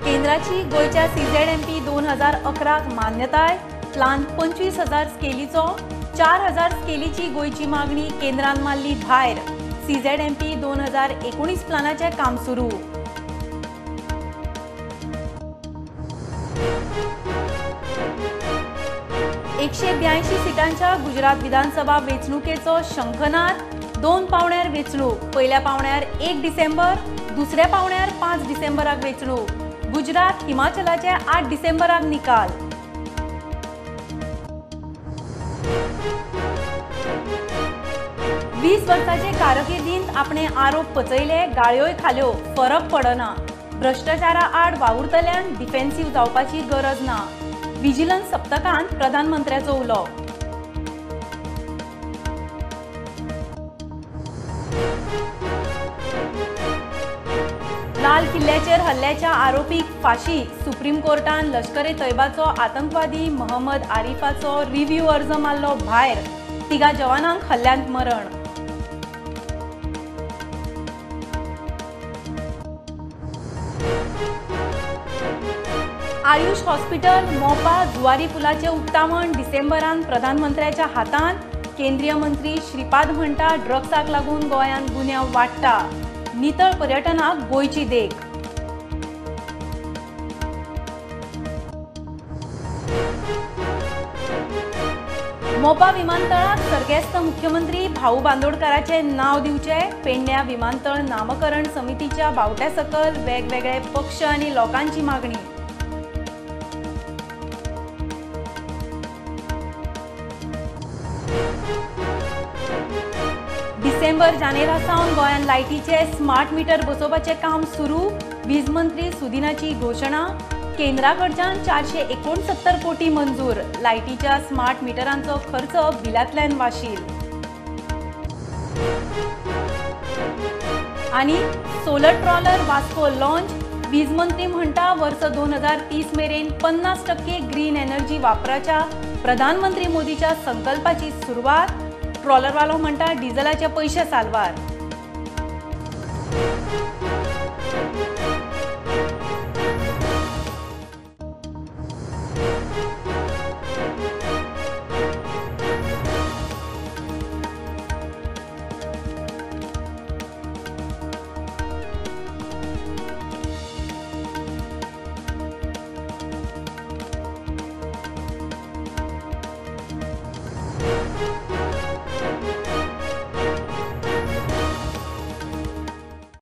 केंद्राची गोंयच्या सीझेडएमपी 2011 मान्यताय. प्लान 25,000 स्केलीचो, 4,000 स्केलीची गोंयची मागणी केंद्रान मारली भायर. सीझेडएमपी 2019 प्लानाचें काम सुरू. 182 सिटांच्या गुजरात विधानसभा वेंचणुकेचो शंखनाद. 2 पावण्यार वेंचणूक. पयल्या पावण्यार 1 डिसेंबर, दुसऱ्या पावण्यार 5 डिसेंबराक वेंचणूक. गुजरात हिमाचलाचे 8 डिसेंबराक निकाल. 20 वर्साचे कारकिर्दींत आपणे आरोप पचयले, गाळयोय खाल्यो, फरक पडना. भ्रश्टाचारा आड वावुरतल्यान डिफेन्सिव्ह जावपाची गरज ना. विजिलन्स सप्तकांत प्रधानमंत्र्याचो उलो. लाल किल्ल्याचेर हल्ल्याच्या आरोपीक फाशी. सुप्रीम कोर्टान लश्कर ए तैबाचो आतंकवादी मोहम्मद आरिफाचो रिव्ह्यू अर्ज मारलो भायर. 3 जवानांक हल्ल्यांत मरण. आयुष हॉस्पिटल मोपा जुवारी पुलाचे उक्तावण डिसेंबरान प्रधानमंत्र्याच्या हातांत. केंद्रीय मंत्री श्रीपाद म्हणटा ड्रग्साक लागून गोंयांत गुन्यांव वाडटा. नितळ पर्यटनाक गोंयची देख. मोपा विमानतळाक सर्गेस्त मुख्यमंत्री भाऊ बांदोडकाराचे नाव दिवचे. पेडण्या विमानतळ नामकरण समितीच्या बावट्या सकल वेगवेगळे पक्ष आनी लोकांची मागणी. डिसेंबर जानेरा सावन गोंयांत लायटीचे स्मार्ट मीटर बसोवपाचें काम सुरू. वीज मंत्री सुदिनाची घोशणा. केंद्रा कडच्यान 469 कोटी मंजूर. लायटीच्या स्मार्ट मिटरांचो खर्च बिलांतल्यान वाशील. आनी सोलर ट्रॉलर वास्को लॉन्च. वीज मंत्री म्हणटा वर्स 2030 मेरेन 50% ग्रीन एनर्जी वापराच्या प्रधानमंत्री मोदीच्या संकल्पाची सुरवात. ट्रॉलरवालो म्हणटा डिझलाचे पैशे साल्वार.